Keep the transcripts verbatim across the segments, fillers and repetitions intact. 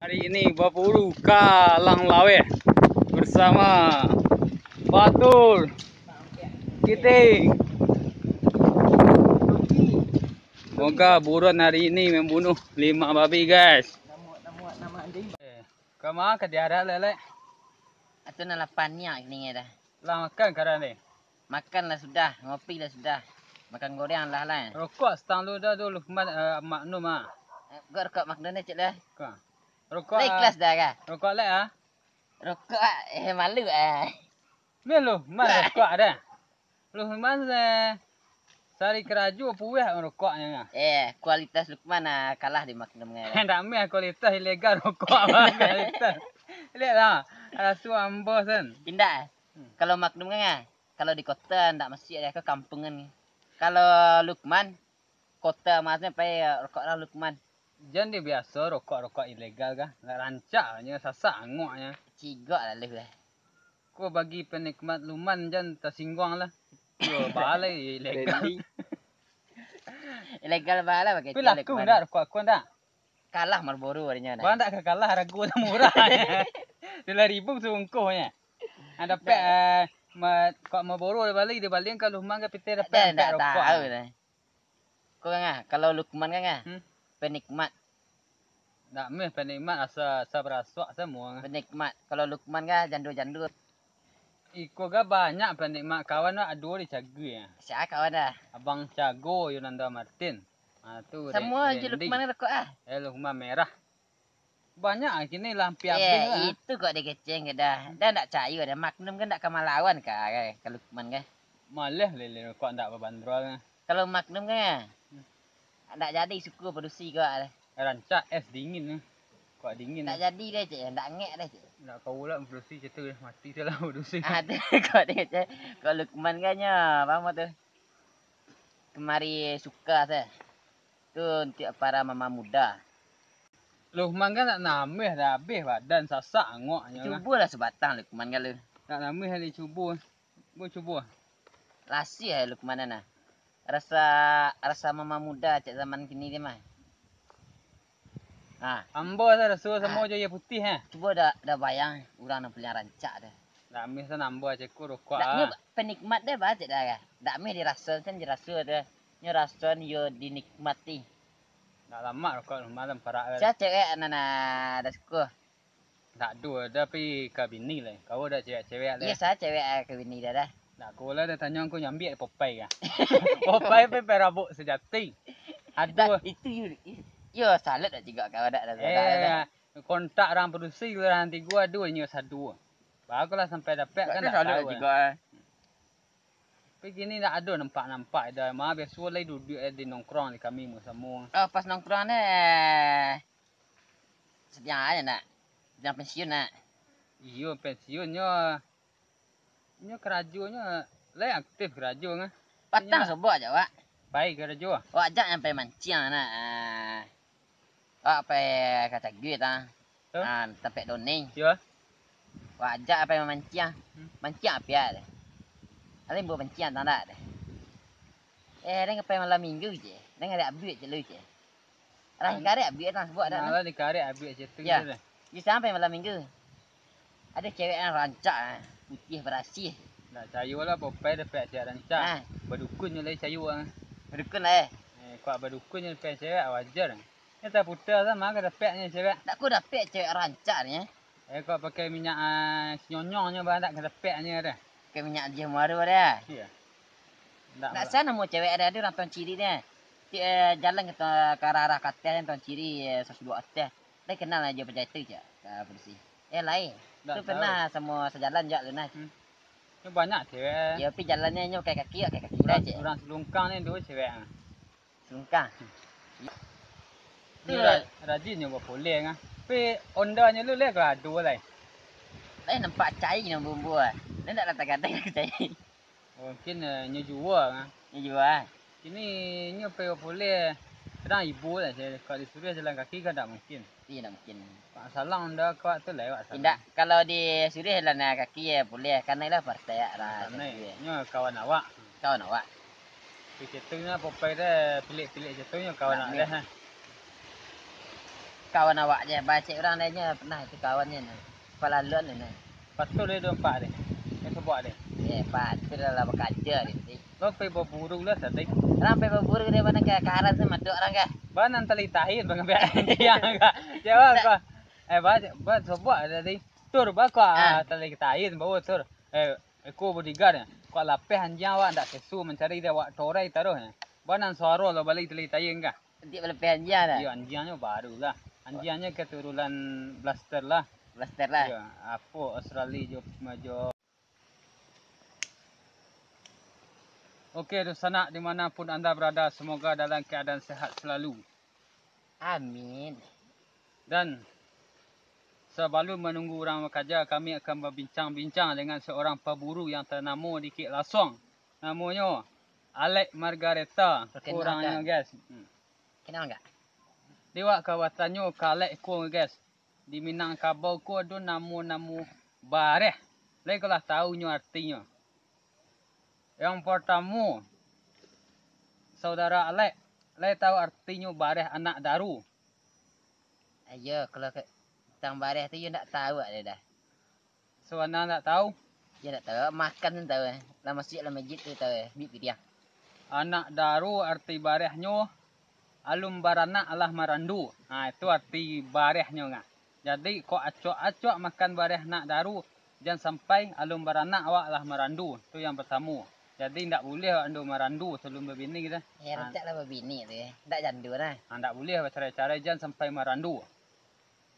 Hari ini baburu ka Langlawe bersama Batul Kiting. Semoga buron hari ini membunuh lima babi, guys. Kama ka diarak lelek? Atu nan lapar niak ni dah. Lah makan karan ni? Makan lah sudah, ngopi lah sudah. Makan goreng lah lah. Rokok stang lu dah tu, Lukman, eh, Magnum ah. Eh, gua rokok Magnum ni, cik lah. Kau. Rokok, Lah ikhlas ah, dah kah? Rokok lek ah. Rokok ah, eh, malu ah. Ni Lukman rokok dah. Lukman, eh, sari karajo pueh rokoknyo ah. Eh, kualitas Lukman ah, kalah di Magnum ngai. Ndak meh kualitas ilegal rokok abang, kualitas. Liek lah, raso ambo sen. Indak. Hmm. Kalau Magnum kan, ah, kalau di kota ndak masuak deh, ke kampungan. Kalau Lukman, kota masuknyo pai rokok lah Lukman. Jan dia biaso rokok-rokok ilegal kah? Ndak rancak nyo, sasak angoknyo. Cigok lah lu lah. Ko bagi penikmat Lukman jan tasingguang lah. Yo, balai ilegal. Trending. Ilegal bala pakai Tapi laku Lukman. Ndak rokok aku ndak? Kalah Marlboro adanya dah. Bang ndak ka kalah, harago tu murah. Limo ribu sabungkuhnyo. Ada pek, Dah. Eh, ma-, kok Marlboro dibali, dibali ka Lukman ka pitih dapek Dah, ampek ndak rokok. Tahu dah. Kau kan ah, kalau Lukman kan ah, Hmm? Penikmat. Ndak meh penikmat, asa, asa barasuak samo. Penikmat. Kalau Lukman kan jando-jando. Iko ga banyak penikmat kawan tu ado di Cagu ya. Sia kawan dah? Abang Cago, Yunanda Martin. Ah, tu Samo Re-, je Randy. Lukman rokok ah. Eh, Lukman merah. Banyak ah kini lah hampir habis lah. Eh, itu kok dikeceng ke dah. Dah ndak cayo dah. Magnum kan ndak ka malawan ka, ka Lukman kan. Malah lele rokok ndak babandrol kan. Kalau Magnum kan, Hmm. ndak jadi suku padusi kok dah. Rancak es dingin ni. Kok dingin Ndak ni. jadi deh, cik. Ndak ngek deh, cik. Ndak kau lah padusi macam tu, mati salah padusi. Ah, tu kok dia, cik. Kok Lukman kan nyo, faham tu? Kemari suka seh. Tu untuk para mama muda. Lukman kan nak nambah dah habis badan sasak angoknyo lah. Cubolah sabatang Lukman kan lu. Nak nambah dicubo. Bo cubo. Lasih ai Lukman nah. Rasa, rasa mama muda cak zaman kini dia mah. Ha. Ambo asa raso samo jo aia putih, ha. Cubo dah, dah bayang urang nan paliang rancak dah. Dak mih san ambo ceko rokok, Dak, ah. Nyo penikmat deh, bah, cek dah, kan. Dak mih diraso, kan diraso deh. Nyo raso, yo dinikmati. Dak lamak rokok malam parak dah. Sia cewek nan, ah, dah suko? Dak ado, dah pi ka bini lai. Kau dah cewek-cewek lai. Iyo, sa cewek, ah, ka bini dah, dah. Dak ko lah dah tanyo ko nyambiak Popeye kah? Popeye pe perabot sejati. Aduh. Dah, itu yo, yo salut dak juga kau dak dah. Eh, dah, dah. Kontak urang padusi, urang tigo ado inyo sado. Barulah sampai dapek kan dak tahu. Dak ado salah juga, eh. Tapi kini dak ado nampak-nampak dah. Ma biaso lai duduak, eh, di nongkrong di kami samo-samo. Oh, pas nongkrong ni, eh, sediang aja nak. Sediang pensiun nak. Iyo, pensiun nyo. Nyo karajonyo lai aktif karajo ngah. Patang subuah aja, Wak. Pai karajo. Wak jak nyampai manciang nak. Ah. Wak pai ka Cagui tah. Huh? Ah, tampek Doneng. Yo. Wak jak pai mamanciang. Hmm. Manciang apiak deh. Alin buah manciang tang dak deh. Eh, den ka pai malam minggu je. Den ka ado abuik je lu je. Alah, dikarek abuik tang subuah dah. Alah, dikarek abuik je tu. Ya. Di sampai malam minggu. Ado cewek nan rancak, ah, putih barasiah. Dak cayo lah, Popeye dapek cewek rancak. Ah. Badukun nyo lai cayo, ah. Badukun lah, eh. Eh, kok badukun nyo dapek cewek, wajar. Nyo taputa sama ka dapeknyo cewek. Dak ko dapek cewek rancak ni, eh. Eh, kok pakai minyak, ah, sinyonyong nyo, bah, dak ka dapeknyo dah. Pakai minyak Jih Muaro dah. Iya. Dak sa namo cewek ado, ado urang Tongciri dah. Ti, eh, jalan ka, ka arah-arah ka ateh, Tongciri, eh, sasuduak ateh. Lai kenal aja paja itu, cak, ka padusi. Eh, lai. Tu pernah samo sajalan jak lu nah. Hmm. Nyo banyak cewek. Yo, pi jalannyo nyo pakai kaki, pakai kaki dah, cak. Urang Selungkang ni duo cewek, ah. Selungkang. Hmm. Tu nyo ra-, rajin nyo bapoleh, ah. Tapi Honda nyo lu lai ka ado lai. Lai nampak cai nyo bumbu, ah. Lai ndak datang-datang ka cai. Mungkin, eh, nyo jua, ah. Nyo jua, ah. Kini nyo pai bapoleh, kadang ibo lah, kalau disuruah jalan kaki kan dak mungkin. Iyo, dak mungkin. Pak Salang dah kuat tu lewat sana. Indak, kalau disuruah jalan kaki yo buliah, karano lah partai lah. Karano nyo kawan awak. Kawan awak. Tapi cetunyo Popeye dah, pilik-pilik cetunyo kawan awak dah. Kawan awak je, bacek urang lain nyo pernah tu kawan nyo nah. Palaluan tu nah. Patul dia dompak dia. Dia sobok dia. Eh, patul lah bakaja dia tadi. Lo pai baburu lah tadi. Urang pai baburu dia mana ka karan tu madok urang ka. Ba nan tali tahin bang biak anjiang ka. Jawab Ndak. Ba. Eh, ba, ba sobok dia tadi. Tur ba ko Ah. tali tahin bawa tur. Eh, eko bodyguard. Ko lapeh anjiang awak ndak sesu mancari dia awak torai taruh. Ba nan suaro lo balik tali tahin ka. Antiak balapeh anjiang dah. Iyo, anjiangnyo baru lah. Anjiangnyo keturunan blaster lah. Blaster lah. Iyo, apo Australia jo, jo. Oke, dunsanak dimanapun anda berada, semoga dalam keadaan sehat selalu. Amin. Dan sabalun manunggu urang bakaja, kami akan babincang-bincang dengan seorang paburu yang tanamo di Kek Lasuang. Namonyo Alek Margareta. Perkenalkan. Urangnyo, guys. Hmm. Kenal nggak? Di wak ka batanyo ka Alek ko, guys. Di Minangkabau ko ado namo-namo bareh. Lai ko lah tahu nyo artinyo. Yang pertamo, saudara Alek, lai tahu artinyo bareh anak daru? Ayo, kalau ke, tentang bareh tu, yo ndak tahu ado dah. Sabana ndak tahu? Yo ndak tahu, makan tu tahu, eh. Lah masuak lah masjid tu tahu, eh. Bik piriang. Anak daru arti barehnyo, alun baranak alah marandu. Ha, itu arti barehnyo ngah. Jadi, kok acok-acok makan bareh anak daru, jan sampai alun baranak awak lah marandu. Tu yang pertamo. Jadi, ndak buliah awak ando marandu sabalun babini dah. Eh, Ha. rancak lah babini tu, eh. Ndak jandu dah. Ha, ndak buliah bacarai-carai, jan sampai marandu.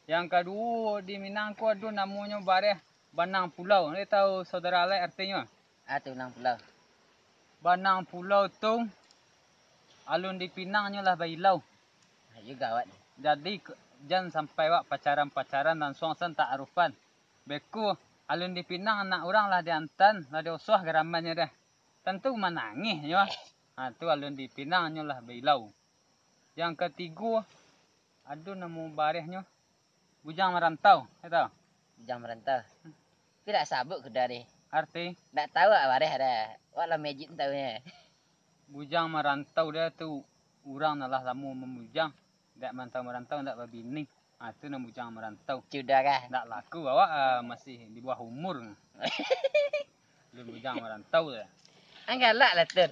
Yang kaduo, di Minang ko ado namonyo bareh Banang Pulau. Lai tahu saudara Alek artinyo? Ah, tu Banang Pulau. Banang Pulau tu, alun dipinang nyo lah bailau. Ah, iyo gawat. Jadi, ke-, jan sampai wak pacaran-pacaran langsuang san ta'arufan. Beko, alun dipinang anak urang lah diantan, lah diosoh garamannyo dah. Tantu manangih nyo. Ha, tu alun dipinang nyo lah bailau. Yang katigo, ado namo barehnyo Bujang Marantau, ndak tahu? Bujang Marantau. Hmm. Tapi ndak sabuik ko dah deh. Arti? Ndak tahu awak bareh dah. Awak lah magic tahu nyo. Bujang Marantau dia tu urang nan lah lamo mambujang. Ndak marantau-marantau, ndak babini. Ah, tu nan bujang marantau. Sudah kah? Ndak laku awak, ah, masih di bawah umur. Belum bujang marantau tu. Ang galak lah, Tur.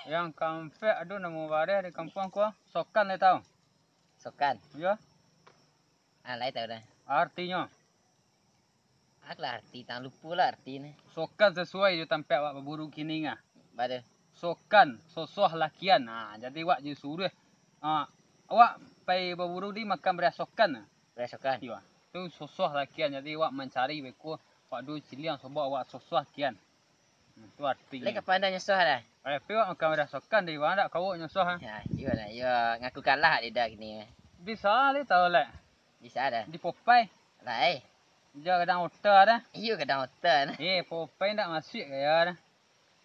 Yang kaampek ado namo bareh di kampuang ko, Sokan, lai tahu? Sokan. Yo. Ah, lai tahu dah. Artinyo? Alah arti, tang lupo lah arti ne. Sokan sasuai jo tampek awak baburu kini ngah. Baa tu? Sokan, sosoh lakian. Ha, jadi awak jo suruah, ha, awak pai baburu di makan bareh sokan. Bareh sokan? Iyo. Tu sosoh lakian, jadi awak mancari beko, awak duo ciliang sobok awak sosoh lakian. Hmm, tu artinyo. Lai ka pandai nyosoh dah? Eh, pai awak makan bareh sokan di awak ndak kawa nyosoh, ha? Ya, iyo lah, iyo ngaku kalah di dah kini. Bisa lai tahu, Lek. Bisa dah. Di Popeye. Lai. Jo gadang ota dah. Iyo, gadang ota dah. Eh, Popeye ndak masuak gaya dah.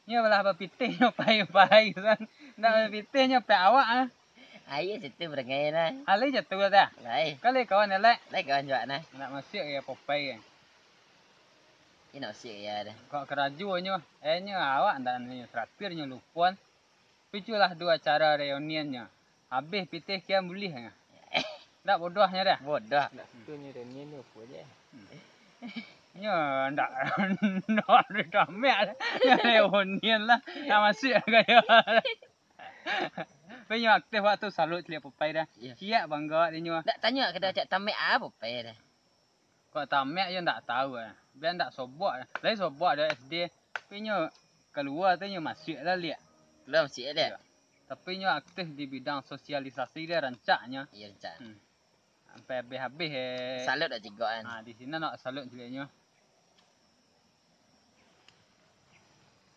Nyo lah bapitih nyo pai-pai kan. Ndak bapitih nyo pek awak ah. Ayo situ berengai lah. Alai jatuh dah. Lai. Kali kawan elek. Lai kawan juak nah. Ndak masuak gaya Popeye kan. Ino masuak gaya dah. Kok karajo nyo, eh nyo awak ndak nyo terakhir nyo lupuan. Piculah duo acara reunionnyo. Habih pitih kian bulih nyo. Ndak bodohnyo dah. Bodoh. Ndak suko nyo reunion tu apo je. Nyo ndak, ndak ditamek. Nyo reunion lah. Ndak masuak gaya. Tapi nyo aktif waktu salut ciliak Popeye dah. Iya. Ciek bangga dek nyo. Ndak tanyo ka dah cak tamek apo Popeye dah. Kok tamek yo ndak tahu ah. Bia ndak sobok ah. Lai sobok ado S D. Tapi nyo kalua tu nyo masuak lah liak. Kalua masuak liak. Iyo. Tapi nyo aktif di bidang sosialisasi dia rancaknyo. Iyo, rancak. Hmm. Sampai habih-habih eh. Salut dah jigok kan. Ha, di sini nak salut juga nyo.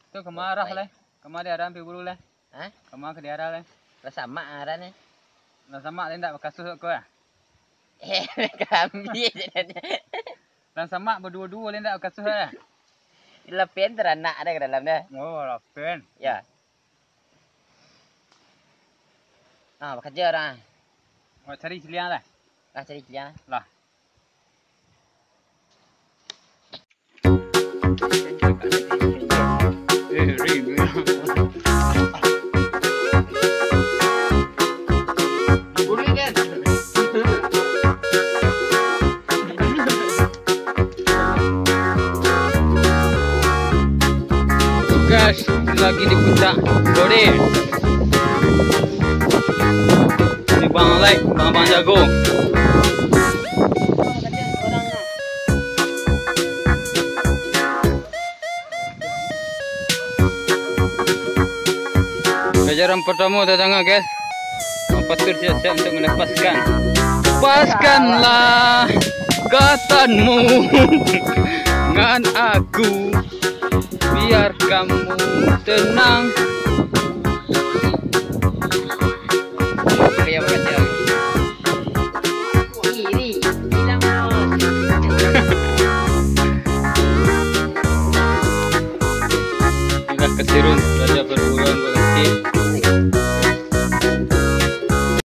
Tu kama arah lai. Kama di arah pi bulu lai. Ha? Kama ka di arah lai. Lah samak arah ni. Lah samak lai ndak bakasuh ko ah. Eh, kambie jadinya. Lah samak baduo-duo lai ndak bakasuh ah. Lapen taranak ada ke dalam dah. Oh, lapen. Ya. Ah, bakaja orang. Awak cari ciliang lah. Lah cari ciliang. Lah. Lagi di puncak Godes. Ini Bang Alek, Bang, Bang Jago. Jajaran pertama tatangah, guys. Bang Fatur siap-siap untuk melepaskan. Lepaskanlah katanmu ngan aku, biar kamu tenang.